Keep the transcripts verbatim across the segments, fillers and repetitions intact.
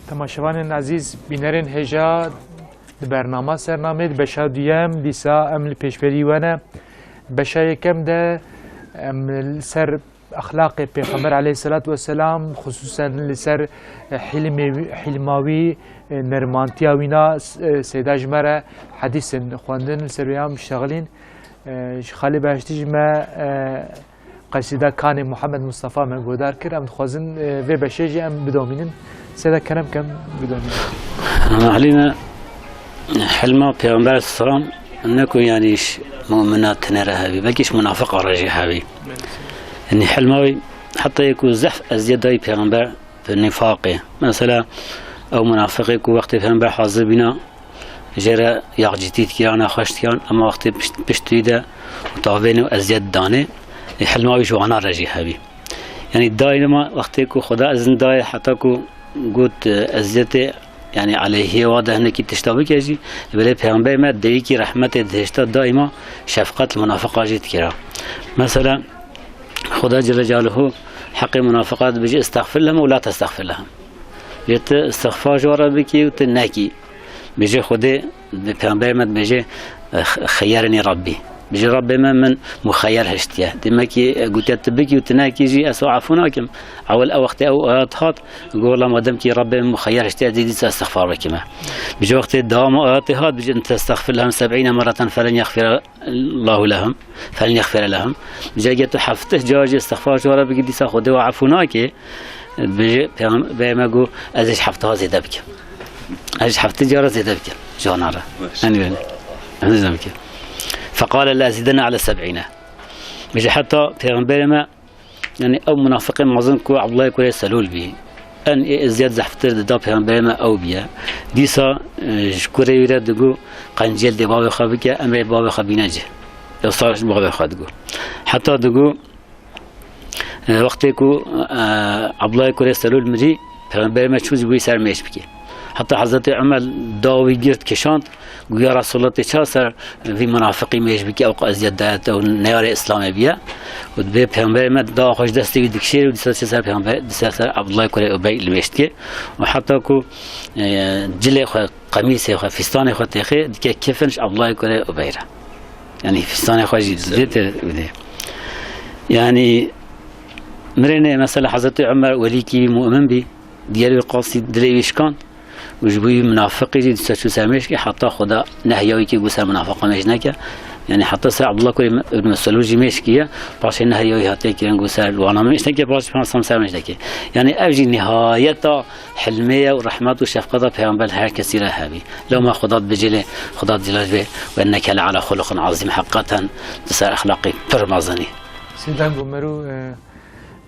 Temaşevanên ezîz, bînerên hêja, di bernama Sernamê, di beşa duyem, dîsa em li pêşberî we ne. Beşa yekem de em li ser exlaqê Pêxember aleyhisselatu vesselam, xisûsen li ser, e, hilmê wî, hilma wî, e, nermantiya wîna, e, seyda ji me re hedîsên xwendin, li ser wê em şexilîn. E, ji Xalê Behiştî ji me, e, qesîda Kanê Muhammed Mustafa me guhdar kir. Em dixwazin, e, vê beşê jî em bidomînin. Seyda, kerem kem bidomînin. Ahlî me, hilma Pêxember aleyhisselam ne ku yanî ji mumina tine re hebî, belkî ji munafiqa re jî hebî. Yanî hilma wî heta yê ku zehf eziyet dayî Pêxember bi nifaqê. Mesela ew munafiqê ku wextê Pêxember hazir bîna, jê re yaxcîtî dikiran, nexweş dikiran, ema wextê pişt, pişt wî de mutavên û eziyet danê, ê hilma wî ji wana re jî hebî. Yanî daîma wextê ku Xweda izin dayê heta ku got, e, eziyetê, yanî aleyhiyê wa de hinekî tişta bike jî, belê Pêxemberê me dewîkî rehmetê dihişta daîma şefqet li munafiqa jî dikira. Mesela Xweda Celle Celaluhu heqê munafiqa dibêje, "Estexfir lehum ew la testexfir lehum." Bêje tu istixfar ji wan re bikî û tu nekî. Bêje Xwedê, Pêxemberê me dibêje, "X-, xeyyereni Rabbî." Bêje, "Rabbê me min muxeyyer hiştiye." Demekî, e, gotiye tu bikî û tu nekî jî ez efû nakim. Ewil ew wextê ew ayet hat, got, "Wela madem kî Rabbê min muxeyyer hiştiye, ez dî dîsa istixfar bikime." Bêje wextê dewama ayetê hat, bêje, "In testexfir lehum seb'îne merreten felen yexfir Allahu lehum, felen yexfire lehum." Bêje, "Eger tu hefteh car jî istixfar ji wan re bikî, dîsa Xwedê we efû nake." Bêje, Pêxemberê me got, "Ez ê ji hefteh zêde bikim. Ez ji hefteh cara zêde bikim ji wana re." Baş. Yanî belê. Ez zêde bikim. Feqale le ezîdenne ale seb'îne. Bêje heta Pêxemberê me, yanî ew munafiqê mezin ku Abdullah kurê Selûl bî, en ê eziyet zehftir dida Pêxemberê me ew bîye. Dîsa, e, ji kurê wî re digot, "Qenciyê li dê bavê xwe bike, em rê bavê xwe bîne cih." Ew sar ji bavê xwe digot. Heta digot, E, wextê ku, e, Abdullah kurê Selûl mirî, Pêxemberê me çû ji wî ser mêş bikê. Heta Hezretî Umer da wî girt kişand, got, "Ya Resulallah, tê ça ser vî munafiqî mêş bikê, ew qas eziyet daye te û neyarê Îslamê bîye?" Û dibê Pêxemberê me da xwe ji destê wî dikişêrê û dîsa diçe ser Pêxember, dîsa ser Abdullah kurê Ubey li mêş dikê. Û heta ku, e, cilê xwe, qemîsê xwe, fîstanê xwe têxê, dike kefin ji Abdullah kurê Ubey re. Yanî fîstanê xwe jî didê te bidê. Yanî mirênê mesela Hezretî Umer welîkî wî mu'min bî, diyarê wî qasî dilê wî şikand û ji bo wî munafiqî jî dîsa çû ser mêşkê, heta Xweda nehya wî kir got ser munafiqa mêş neke. Yanî heta ser Abdullah kurê ibn Selûl jî mêşkî ye, paşê nehya wî hatiye kirin got ser wana mêş neke, paşê Peyxember ser mêş neke. Yanî ev jî nihayeta hilmê ye û rehmet û şefqeta Peyxember her kesî re hebî. Lewma Xweda dibêje lê, Xweda dîla dibê, "Ve inneke le ala xuluqin azîm", heqîqeten tu ser exlaqî pir mezin î. Seyda, got mero, e,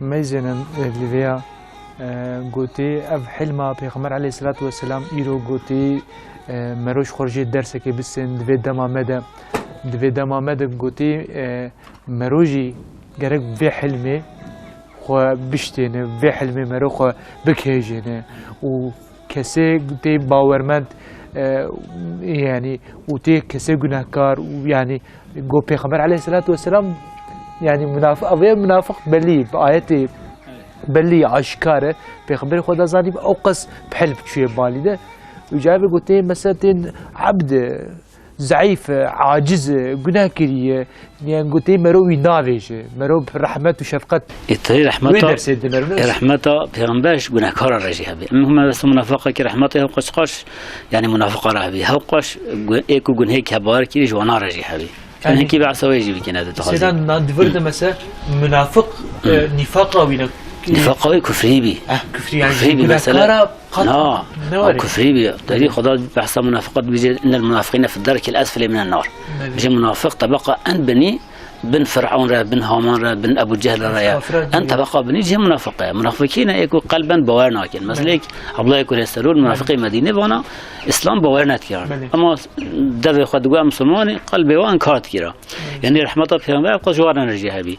meyzêne, e, li vêya, e, gotî, ev hilma Pêxember aleyhisselatu vesselam îro gotî, e, mero ji xwe re jê dersekê bisên di vê dema me de, di vê dema me de gotî, e, mero jî gerek vê hilmê xwe biştêne, vê hilmê mero xwe bikihêjêne û kesê tê bawermend, e, yanî û tê kesê gunehkar û yanî got Pêxember aleyhisselatu vesselam, yanî munafiq, ev ê munafiq belî, bi ayetê belî, aşikar e. Pêxemberê Xweda zanî ew qas bi hilm çûye balî de. Û cayê gotê mesela tên ebd, zeîf e, aciz e, guneh kiriye, yani gotê mero wî navêje, mero bi rehmet û şefqet Ê, tayê rehmeta, wê dersê dine, ê, rehmeta Pêxember ji gunehkara re jî hebe. Em hûn mebesta munafiqa ki rehmeta hewqaş qaş, yani munafiqa re hebe. Hewqaş gu-, ê ku gunhê kebar kirî ji wana re jî hebe. Em Yani, hinkî behsa wê jî bikine de dixwazin. Seyda, na di vir de mesela munafiq, e, nifaqa wî ne. Nifaqa wî kufrî bî. Eh, kufrî yani. Kufrî bî mesela. Gunehkara qat Na, ne na, var ya? Kufrî bî. Derî Xweda behsa munafiqat dibêje, "Innel munafiqîne fi derkil esfeli minen nar." Belê. Ji munafiq tebeqa en binî bin Fir'awn re, bin Haman re, bin Ebu Cehl re ye. Kafir re En diyor. Tebeqa binî cihê munafiq e. Munafiqîne ê ku qelben bawer nakin. Mesela Belê. Abdullah kurê Selûl, munafiqê Medîne vana, Îslam bawer nedikir. Belê. Ama devê xwe digo em Musulmanî, qelbê wan inkar dikir. Belê. Yani rehmeta Pêxember xwe ji wan re jî hebî.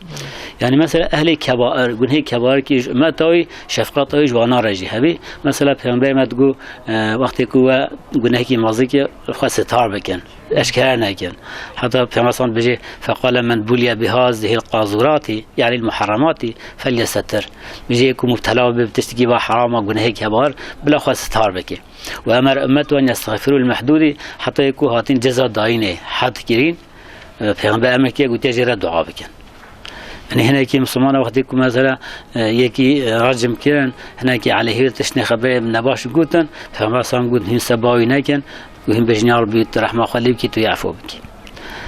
Belê. Yani mesela ehlê kebair, gunehê kebair ki ji ummeta wî, şefqeta wî ji wana re jî hebî. Mesela Peyxemberê me digo, e, wextê ku we gunehekî mezin ke, xwe sitar bikin, eşkere nekin. Heta Peyxember sallam dibêje, "Feqale men buliye bi hazihil qazurati, yani muharramati, felyesetir." Dibêje, "Ku mubtela be bi tiştekî va herama, gunehê kebair, bila xwe sitar bike." Ve emere ummetu en yestexfirû lil mehdûdî, heta yê ku hatin ceza dayînê, had kirîn, e, Peyxember emir kiriye, gotiye jê re dua bikin. Yanî hinekî Misilmana wextê ku mesela, e, yekî, e, recm kirin, hinekî aleyhî tiştê xeberê nebaş gotin, Peyxember sallam got, hîn seba wî nekin, ku hîn bêjin, "Ya Rebbi, tu rehma xwe lê bikî, tu yê efû bikî."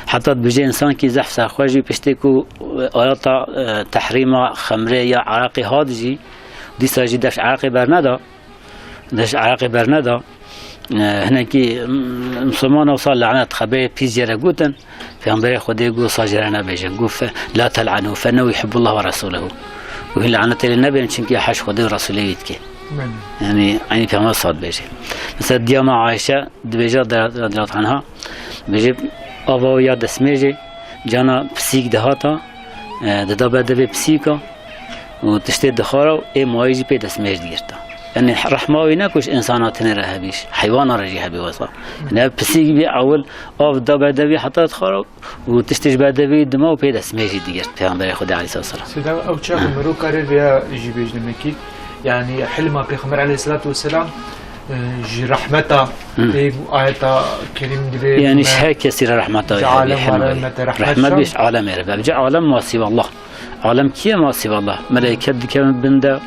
Heta dibêje însan kî zehf serxwe jî piştê ku, e, ayeta, e, tehrîma xemrê ya eraqê hat jî, dîsa jî def eraqê berneda, Dest eraqê berneda. E, hinekî, m-, Misilmana wisa lanet xeberê pîs jê re gotin. Peyxemberê Xwedê got, wisa jê re nebêjin. Got, fe-, "La tel'enû, fe innehu yuhibbullah ve resûlehu." Got, "Hîn lanetê lê nebêjin, çimkî hej Xwedê û Resûlê wî dike." Belê. Yani, eynî Peyxember wisa dibêje. Mesela diya me Ayşe dibêje, de-, radiyallahu anha, dibêje, ava ya destmêjê, cana pisîk dihata, e, dida ber devê pisîka û tiştê dixwara û ê mayî jî pê destmêj digirta. Yani rehma wî ne ku ji însana tenê re hebî, ji heywana re jî hebî wesa. Yani ev pisîk bî, ewil av da ber devî heta dixwara û tiştê ji ber devî dima û pê destmêj jî digirt Peyxemberê Xwedê aleyhisselam. Seyda, ew çax mirov kare vêya jî bêjne mekî. Yani hilma Peyxember aleyhisselatu vesselam, e, ji rehmeta Hı. pê ayeta kerîm dibê Yani me ji her kesî re rehmeta ji wê alem hebî, hilma wî. Rehmet bî ji alemê re be. Ji alem ma siwallah. Alem kî ye ma siwallah? Meleyket dikevin bin de,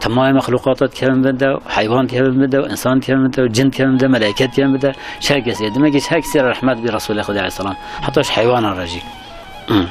temamê mexluqata dikevin bin de, heywan dikevin bin de, însan dikevin bin de, cin dikevin bin de, meleyket dikevin bin de, ji her kesî. Demek ki ji her kesî re rehmet bî Resulê Xwedê aleyhisselam. Heta ji heywana re jî. Hı.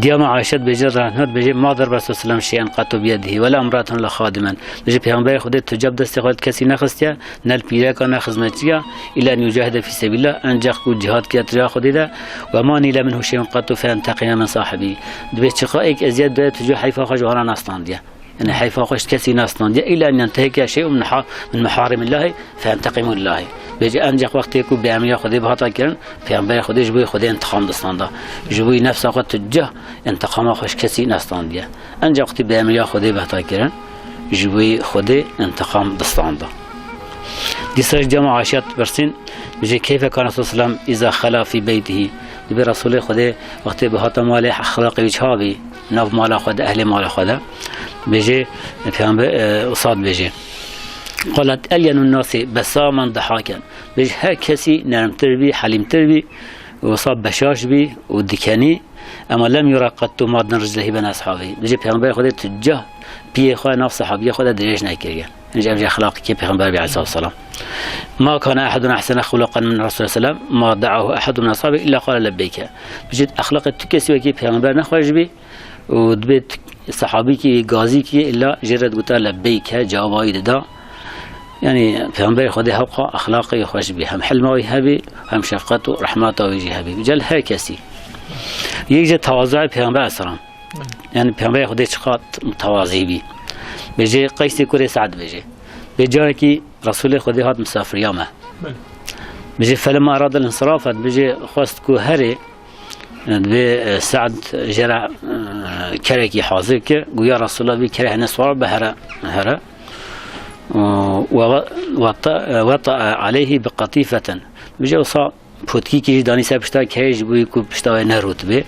Diya me Ayşe dibêje, rahmet bêje, "Ma daraba Resulullah şey'en qattu biyedihi, ve la imra'atan la xadimen." Dibêje, Peyxemberê Xwedê tu cep destê xwe kesî nexistiye, ne li pîreka, ne xizmetçiya, illa en yucahide fî sebillah, ancak ku cihad kiriye tu ca Xwedê de, "Ve ma nîle minhu şey'un qattu fe enteqime min sahibi." Dibê çiqa êk eziyet daye tu ca heyfa xwe ji wana nastandiye. Yani heyfa xwe ji kesî nastandiye, illa en yentehike şey'un min ha-, min muharrimillahi, Fenteqimu lillahi. Bêje, ancak wextê ku bi emriya Xwedê bihata kirin, Peyxemberê Xwedê ji bo Xwedê intiqam distanda. Ji bo nefsa xwe tu cih intiqama xwe ji kesî nestandiye. Ancak wextê bi emriya Xwedê bihata kirin, ji bo Xwedê intiqam distanda. Dîsa ji cema Ayşe dipirsîn, bêje, "Keyfe kana Resulullah sallam iza xela fî beytihi?" Dibê Resulê Xwedê wextê bihata malê exlaqê wî çawa bî? Nav mala xwe de, ehlê mala xwe de. Bêje, Peyxember, e, wisa dibêje. Qalet, "Elyenun nasi besamen dihaken." Bêje, her kesî nermtir bî, helîmtir bî, wisa beşaş bî û dikenî. Ema lem yura qettu madden riclehi ben ashabi. Bêje, Peyxember Xwedê tu cah piyê xwe nav sahabiya xwe de dirêj nekiriye. Ji ev jî exlaqekî Peyxember bî aleyhissalatu vesselam. "Ma kana ehedun ehsene xuluqen min Resulullah sallam, ma da'ahu ehedun min ashabi illa qale lebbeyke." Bêje, exlaqê tu kesî wekî Peyxember nexweş bî, û dibê tu-, sehabîkî gazîkî illa jê re diguta lebbeyke, cewaba wî dida. Yani Peyxemberê Xwedê hewqa exlaqê wî xweş bî. Hem hilma wî hebî, hem şefqet û rehmeta wî jî hebî. Cel her kesî. Yek ji tewazuê Peyxember aleyhisselam. Yani Peyxemberê Xwedê çiqat mutewazî bî. Bêje Qeysê kurê Se'd bêje. Bê carekî Resulê Xwedê hat misafiriya me. Belê. Bêje, "Felemma erada l-insirafa", bêje xwest ku herê, Dibê, e, Se'd jê re, e, kerekî hazir kir. Got, "Ya Resulallah, vî kerê hene swar be here, here." Û we, we, weta, e, weta aleyhi bi qatîfetin. Bêje wisa potkîkî jî danî ser pişta kerê ji bo ku pişta wê nerût bê.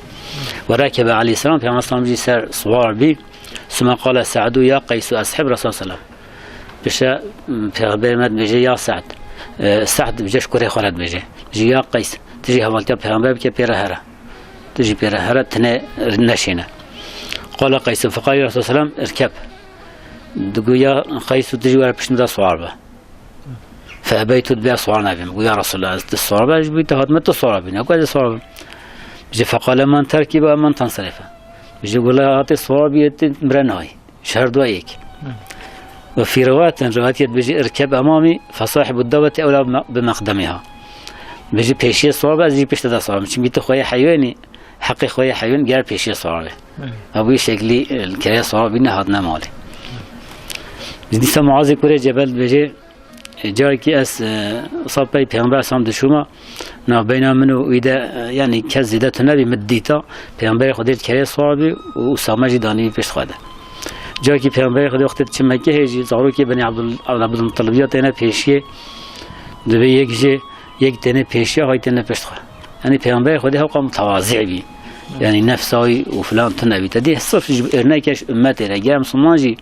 Ve rekebe aleyhisselam, Peyxember sallam jî ser swar bî. Sümme qale Se'du ya Qeysu eshib Resulallah sallam. Pişe, m, Peyxemberê me dibêje, "Ya Se'd." E, Se'd dibêje, ji kurê xwe re dibêje. Dibêje, "Ya Qeys, tu jî hevaltiya Peyxember bike, pê re here. Tu jî pê re here, tine neşêne." Qala Qeysu, feqala Resulullah sallam, "Irkeb." Digo, "Ya Qeysu, tu jî were pişt min de swar be." Feebeytu, dibê swar nebim. Digo, "Ya Resulallah, ez tu swar be, ji bo te hatime tu swar bîne. Ku ez ê swar bim?" Dibêje, "Feqale men terkibe men tenserife." Dibêje, "Wela hatê swar bî, tu mire nayî." Ji her dua yek. Hı. Ve fî riwayetin, riwayetê dibêje, "Irkeb emamî, fe sahibu daveti ewla bi meqdemiha." Dibêje, "Pêşiyê swar be, ez jî piştê de swar bim." Çimkî tu xweyê heywanî, heqê xweyê heywan ger pêşiyê swar be. Hı. Ha, bu şeklî, e, kerê swar bî nehatine malê. Dîsa Muazê kurê Cebel dibêje, E, carekî ez, e, wisa pey Pêxember Esam dişûma, navbeyna min û wî de, e, yanî kes zêde tune bî, min dîta, Pêxemberê Xwedê li kerê siwar bî û Usame jî danî pişt xwe de. Carekî Pêxemberê Xwedê wextê diçe Mekkehê jî, zarokê Benî Abdul-, Abdulmutalibiya têne pêşiyê, dibê yek jê, yek têne pêşiya, hay têne pişt xwe. Yanî Pêxemberê Xwedê hewqa mutewazî bî. Yanî nefsa wî û filan tune bî. Te dî sirf ji örneke ji ummetê re, gere Misilman jî,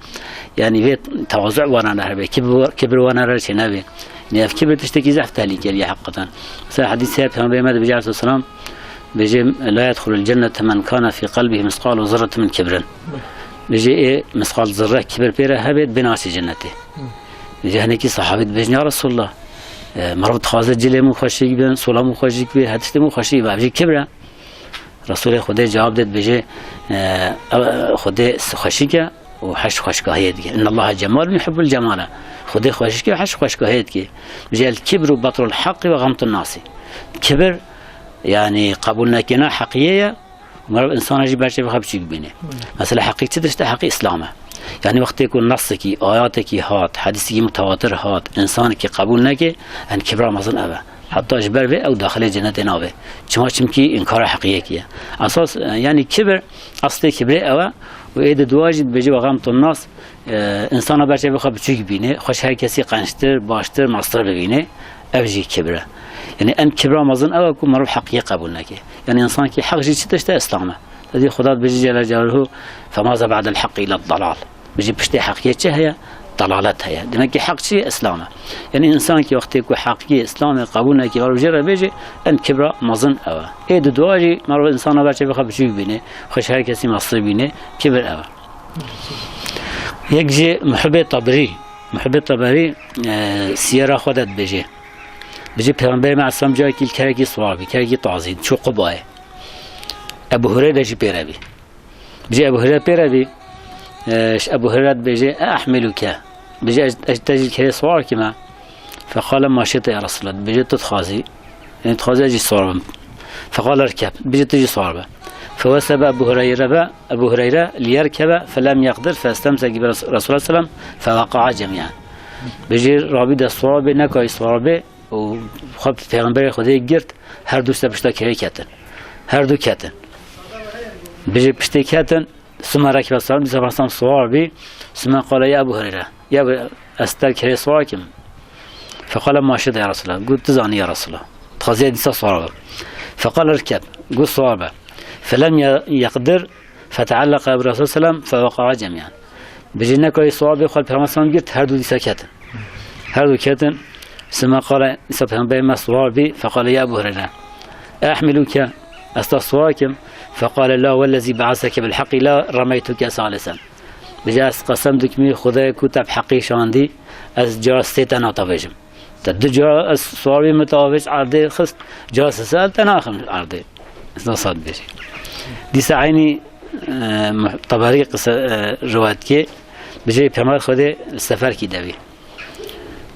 yanî vê tewazu wana re hebe, kibir, kibir wana re çênebe. Yanî ev kibir tiştekî zehf tehlikeli ye heqîqeten. Mesela hedîsê Pêxemberê me dibêje aleyhisselam, dibêje, "La yedxulul cennete men kana fî qelbihî misqalu zerretin min kibrin." Dibêje, ê misqal zerre kibir pê re hebe, dibê naçe cennetê. Dibêje hinekî sehabî dibêjin, "Ya Resulallah, e, merov dixwaze cilê min xweşik bin, sola min xweşik bê, her tiştê min xweşik be, ev jî kibir e." Resulê Xwedê cewab dê, dibêje, e, ev, Xwedê xweşik e û heş xweşgahiyê dike. "İnnallaha cemalun yuhibbul cemale." Xwedê xweşik e, heş xweşgahiyê dike. Dibêje, "El kibru batrul haqqi ve gamtun nasi." Kibir, yanî qebûl nekirina heqiyê ye, merov insana jî ber çavê xwe biçûk bîne. Mesela heqî çi tişt e? Heqî Îslam e. Yanî wextê ku nesekî, ayatekî hat, hedîsekî mutewatir hat, insanekî qebûl neke, en kibra mezin ev e. Heta ji ber vê ew daxilê cennetê nabe. Çima? Çimkî înkara heqiyekî ye. Esas, e, yanî kibir, eslê kibrê ew e û ê di dua jî dibêje ve gamtun nas, e, insana ber çavê xwe biçûk bîne, xwe ji her kesî qençtir, baştir, mestir bibîne. Ev jî kibir e. Yanî en kibra mezin ew e ku merov heqiyê qebûl neke. Yanî insanekî heq jî çi tişt e? Îslam e. Te dî Xuda dibêje Celle Celaluhu, "Femaza ba'del haqqi illa dalal." Bijî piştê heqiyê çi heye? Dalalet heye. Demek ki heq çi ye? Îslam e. Yanî insanekî wextê ku heqiyê Îslamê qebûl neke, merov jê re bêje, en kibra mezin ew e. Ê di dua jî merov insana ber çavê xwe biçûk bîne, xwe ji her kesî mestir bîne, kibir ew e. Yek jî Muhibê Teberî. Muhibê Teberî, e, siyera xwe de dibêje. Bijî Pêxemberê me Eslam carekî li kerekî siwar bî, kerekî tazî, çû Qubayê. Ebu Hureyre jî pê re bî. Bijî Ebu Hureyre pê re bî, e, ji Ebu Hureyre dibêje, "E ehmîluke." Bijî, "Ez, ez te jî li kerê siwar kime." Feqale, "Ma şi'te ya Resulallah." Dibêje, "Tu dixwazî." Yanî dixwazî ez jî siwar bim. Feqale, "Irkeb." Bijî, "Tu jî siwar be." Fewesebe Ebu Hureyre be, Ebu Hureyre liyerkebe, felem yeqdir, festemseke bi Res-, Resulullah sellem, feweqa'a cemi'an. Bijî rabî de siwar bê, nekayî siwar bê, û xwe Pêxemberê Xwedê girt, her du ser pişta kerê ketin. Her du ketin. Bijî piştê ketin, suma rekibe salim, dîsa Pêxember siwar bî, suma qale ya Ebu Hureyre. Ya Ebu, ez te li kerê siwar kim? Feqale ma şi'te ya Resulallah. Got, tu zanî ya Resulallah. Dixwaziye dîsa siwar be. Feqale irkeb. Got, siwar be. Felem ye-, yeqdir, feteallaka bi Resul sellem, feweqa'a cemi'an. Bijî nekayî siwar bê, xwe li Pêxember sellem girt, her du dîsa ketin. Her du ketin. Suma qale, dîsa Pêxemberê me siwar bî, feqale ya Ebu Hureyre. Ehmiluke, ez te siwar kim? Feqale la wellezî be'aseke bil haqqi la remeytuke salisen. Bijî ez qesem dikim, Xwedayê ku te bi heqî şandî, ez cara sê te natavêjim. Te du cara ez siwar bîm, min te avêj erdê xist, cara sêsê ez te naxim erdê. Ez wisa dibêjî. Dîsa eynî, e, Teberî qise, e, riwayet kê, bijî Pêxember Xwedê li seferkî de bî.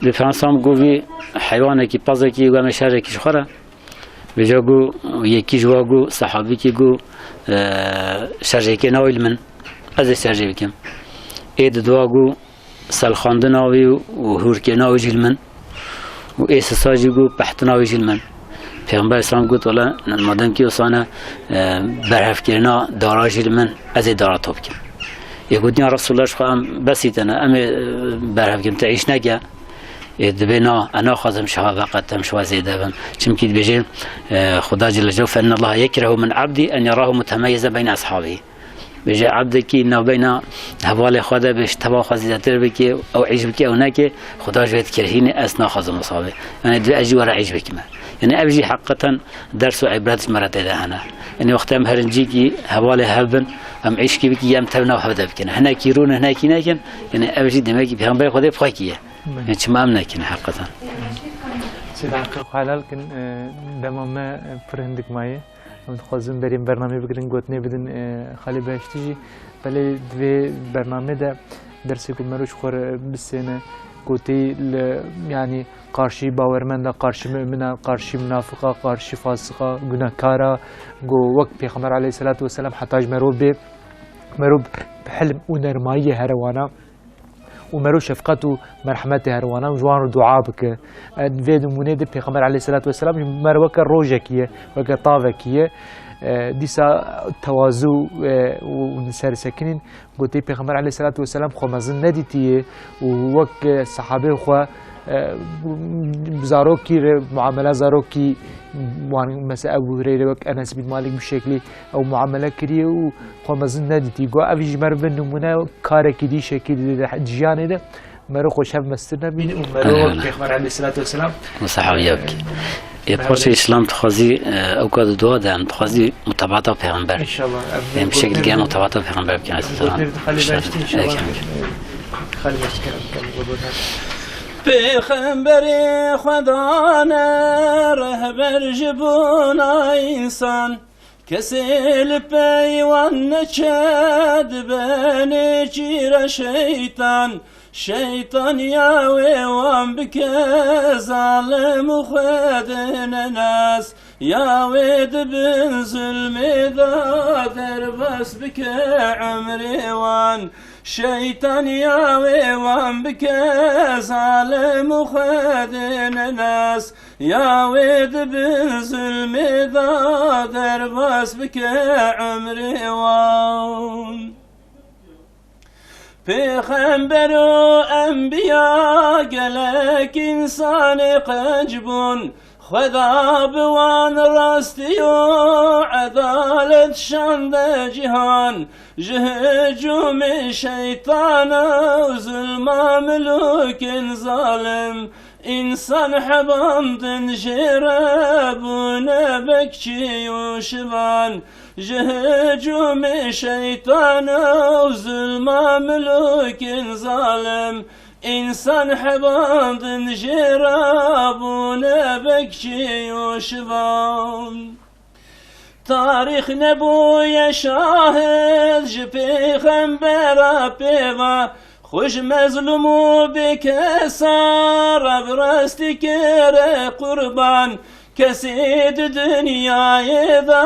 Bi Pêxember got vî heywanekî, pezekî, got em ê şerjekî ji xwe re. Vêca got, yekî ji wa got, sehabîkî got, e, şerjekê nayê li min, ez ê şerjê bikim. Ê di dua got, selxandina wî û hûrkêna wî jî li min. Û ê sisa jî got, pehtina wî jî li min. Pêxember Îslam got, wele, madem ki wisa ne, e, berhevkirina dara jî li min, ez ê dara to bikim. Ê gotiyan, Resulullah, ji xwe em besî te ne, em ê, e, berhev bikin, te îş neke. Ê dibê na, e naxwazim şiha veqet em şiwa zêde bim. Çimkî dibêje, e, Xuda Celle Celaluhu, "Fe innallaha yekrehu min abdî en yarahu mutemeyyizen beyne eshabî." Bêje, ebdekî navbeyna hevalê xwe de bê, ji teva xwe zêdetir bike, ew îş bike, ew neke, Xuda ji wê dikirhîne, ez naxwazim wisa be. Yanî divê ez jî were îş bikime. Yanî ev jî heqîqeten ders û îbret ji me re tê de hene. Yanî wextê em herincîkî hevalê hev bin, em îşkî bikî, em tev nav hev de bikin. Hinekî rûn, hinekî nekin, yanî ev jî demekî Pêxemberê Xwedê bi xwe kî ye. Belê. Yanî çima em nekin heqîqeten? Seyda, heqê xwe helal kin, e, dema me, e, pir hindik maye. Em dixwazin berî em bernameyê bigirin, gotinê bidin, e, Xalê Behiştî jî. Belê di vê bernamê de dersê ku mero ji xwe re bisêne, gotî li, yanî qarşî bawermenda, qarşî mumina, qarşî munafiqa, qarşî fasiqa, gunehkara, ku wek Pêxember aleyhisselatu vesselam heta ji merov bê, merov bi hilm û nermayiyê here wana. û mero şefqet û merhemetê her wana û ji wan re dua bike. E, vê nimûnê de Pêxember aleyhisselatu vesselam ji me re weke rojekî ye, weke tavekî ye. E, dîsa tewazu, e, û, û sersekinîn gotê Pêxember aleyhisselatu vesselam xwe mezin nedîtiye û wek, e, sahabê xwe, e, zarokî re muamela zarokî wan, mesela Ebu Hureyre wek Enes bin Malik bi şeklî ew muamele kiriye û xwe mezin nedîtî. Got, ev jî ji me re bi nimûne karekî dî şekî di, di jiyanê de mero xweşev mestir nebîne û mero Eyvallah. Pêxember aleyhisselatu vesselam Û sahabiya bikî. Ê, Merhaba. Parça Îslam dixwazî, e, ew ka di dua de em dixwazî mutabata pêxember. İnşallah. Em Em bi şekil gel mutabata pêxember bikin. Em gotinê bi xalê beştî, inşallah. Xalê beştî kerem bikin. Pêxemberê Xweda ne rehber ji bona însan. Kesê li pey wan neçe dibe nêçîre şeytan. Şeytan ya wê wan bike zalim û xwedê nenas. Ya wê di bin zulmê de derbas bike emrê wan. Şeytan ya wê wan bike zalim û xwedê nenas. Ya wê di bin zulmê de derbas bike emrê wan. Pêxember û enbiya gelek însanê qenc bûn. Xweda bi wan rastî û edalet şande cîhan. Ji hicûmê şeytana û zulma milûkên zalim. Însan hebandin jê re bûne bekçî û şivan. Ji hicûmê şeytana û zulma milûkên zalim. Însan hebandin jê re bûne bekçî û şivan. Tarîx nebûye şahid ji pêxembera pêva, xwe ji mezlûm û bêkesa re bi rastî kire qurban. Kesê di dinyayê de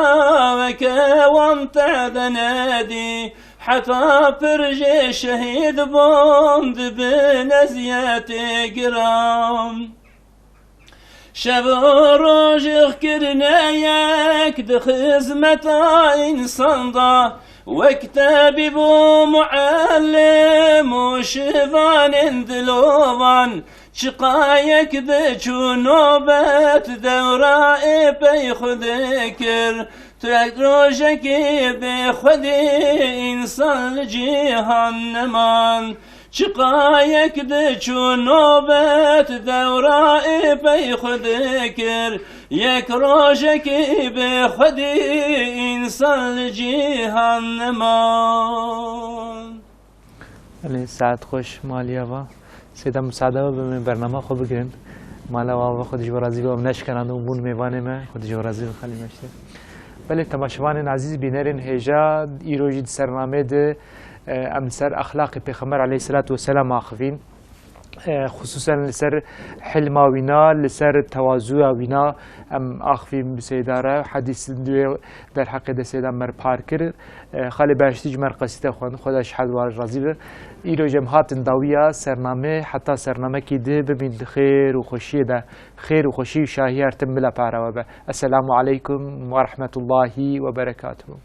weke wan tede nedî, heta pir jê şehîd bûn dibin eziyetê giran. Şev û rojix kirine yek di xizmeta însan da, wek tebîb û muellim û şivanên dilovan, çiqa yek diçû nobet dewra ê pey xwe dikir. Tek rojekî bê xwedî însan li cîhan neman. Çiqa yek diçû nobet dewra ê pey xwe dikir, yek rojekî bê xwedî însan li cîhan neman. Belê, saet xweş, maliya va. Seyda, musade be, em ê bernama xwe bigirin. Mala wa, va xwe dijî razî be, em neşkenandin, bûn mêvanê me, xwe dijî razî be, xalî meşte. Belê, temaşevanên ezîz, bînerên hêja, îro jî di sernamê de, e, em li ser exlaqê Pêxember aleyhisselatu vesselam axivîn. E, xisûsen li ser hilma wîna, li ser tewazuya wîna em axivîn bi Seyda re. Hedîs di wê derheqê de Seyda me re par kir. E, Xalê Behiştî ji me re qesîde xwend, Xweda ji her duwar razî be. Îro jî em hatin dawiya sernamê, heta sernamekî di bimîn di xêr û xweşiyê de. Xêr û xweşî û şahî her tim bila para we be. Esselamu aleykum ve rahmetullahi ve berekatuhu.